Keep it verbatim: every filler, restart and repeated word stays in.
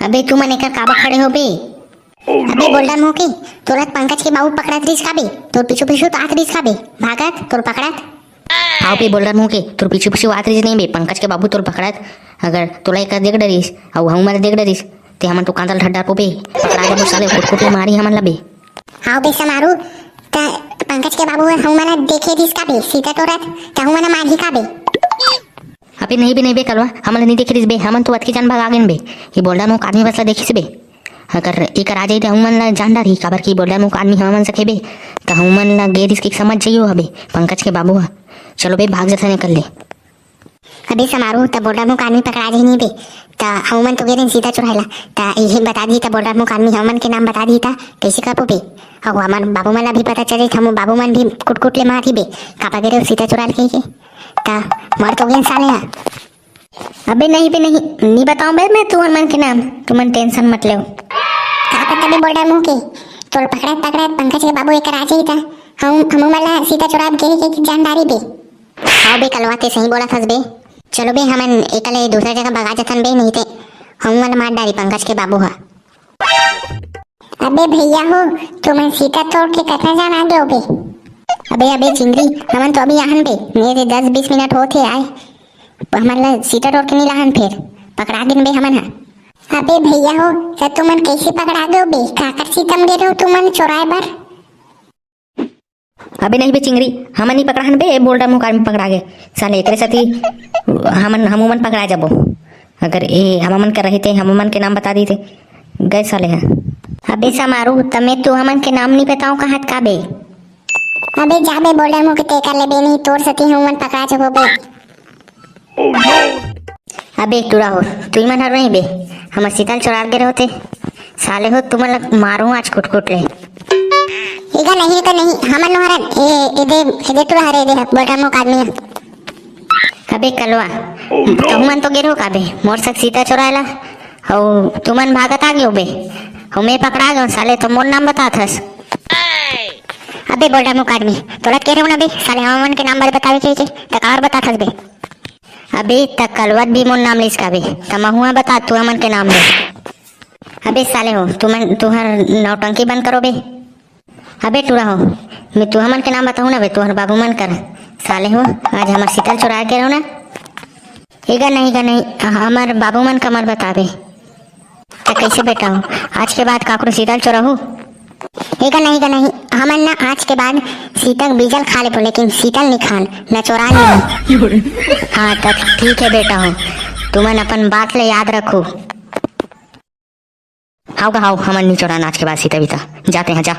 बे, तुमन एकर काबर खड़े हो बे? अबे बोल्डर मुंह के, तोला पंकज के बाबू पकड़त रिस का बे? तोर पीछू पीछू तो आत रिस का बे? भागत तोर पकड़त। हाव बे बोल्डर मुंह के, तोर पीछू पीछू आत रिस नहीं बे, पंकज के बाबू तोर पकड़त। अगर तोला एकर देख डरिस, अउ हमन ला देख डरिस, ते हमन तो कांदल ढड्डा को बे, पकड़ा जाबो साले, कुटकुट ले मारी हमन ला बे। हाव बे समारू, त पंकज के बाबू हमन ला देखे रिस का बे, सीता टोरत, त हमन ला मारही का बे? अबे नहीं बे, नहीं बे कलवा, हमन ला नहीं देखे रिस बे, हमन तो अतकी जान भगा गेन बे। ये बोल्डर मुंह आदमी बस ला देखिस बे। अगर एकर आ जाई त हमन ला जान डारही, काबर कि बोल्डर मुंह आदमी हमन सके बे, त हमन ला गे रिस के समझ जाइयो हबे, पंकज के बाबू ह। चलो बे, भाग जथन एकर ले। अबे समारू, त बोल्डर मुंह आदमी पकड़ा जाही नहीं बे, त हमन तो गे रिन सीता चुराए ला, त इही बता दी, त बोल्डर मुंह आदमी हमन के नाम बता दी, त कैसे करबो बे? अउ हमन बाबू मन ला भी पता चल जाई, त हम बाबू मन भी कुटकुट ले मारही बे, काबर गे रहे हो सीता चुराए ला कहि के, त मर तो गेन साले ह। अबे नहीं बे नहीं, नहीं बताऊं बे मैं तुमन मन के नाम, तुमन टेंशन मत लेव। का पता बे बोल्डर मुंह के, तोर पकड़त पकड़त पंकज के बाबू एकर आ जाही त हम, हमू मन ला सीता चोराब के, के, के जान डारी बे। हाव बे कलवा, ते सही बोलत हस बे। चलो बे, हमन एकले दूसरा जगह भगा जथन बे, नहीं ते हमू मन ला मार डारी पंकज के बाबू ह। अबे भैया हो, तुमन सीता तोड़ के कतना जान आ गए हो बे? अबे, अबे चिंगरी, हमन तो अभी आहन बे, मेरे दस बीस मिनट होत हे आए। हमन ला सीता टोर के नहीं लाहन फेर, पकड़ा गेन बे हमन हा। अबे भैया हो, त तुमन कैसे पकड़ा गए बे? काकर सीतम गे रहो तुमन चोराए बर? अबे नहीं बे चिंगरी, हमन नहीं पकड़ाहन बे, बोल्डर मुंह आदमी पकड़ा गे। साले एकरे सेती हमन, हमू मन पकड़ा जाबो। अगर ए हमन के रही ते हमन के नाम बता दी ते गए साले हा। अबे समारू, तमे तू हमन के नाम नहीं बताओ कहत का बे? अबे जा बे बोल्डर मुंह के, तेकर ले बे नहीं, तोर सेती हमन पकड़ा जबो बे। अबे टूरा हो, तुई मन हर नहीं बे, हमर सीतल चोराब गे रहो ते। साले हो, तुमन ला मारू आज कुटकुट ले। एगा नहीं, एगा नहीं, हमन नोहरन, ए, ए दे, ए दे टूरा हरे, ए दे, बोल्डर मुंह आदमी ह। अबे कलवा, तुमन तो गे रहो का बे, मोर सक सीता चोराए ला, अउ तुमन भागत आ गयो बे, अउ मैं पकड़ा गयो साले, तो मोर नाम बतात हस। अबे बोल्डर मुंह आदमी, तोला कहे रहो ना बे, साले हमन के नाम बर बतावे के, के, त काबर बतात हस बे? अबे त कलवा भी मोर नाम लिस का बे, त महुआ बता तू हमन के नाम बे। अबे साले हो, तुमन, तुहर नौटंकी बंद करो बे। अबे टूरा हो, मैं तू हमन के नाम बताऊं ना बे, तुहर बाबू मन कर। साले हो, आज हमर सीतल चोराए के रहो ना। एगा नहीं, एगा नहीं, हमर बाबू मन कमर बताबे। त कैसे बेटा हो, आज के बाद काकरो सीतल चोराहू? एगा नहीं, एगा नहीं, हमन ना आज के बाद सीतक बीजल खा लेबो, लेकिन सीतल नहीं खान, न चोरा नहीं। हाँ, त ठीक है बेटा हो, तुमन अपन बात ले याद रखो। हाव गा हाव, हमन नहीं चोरान आज के बाद सीता बीता, जाते हैं जा।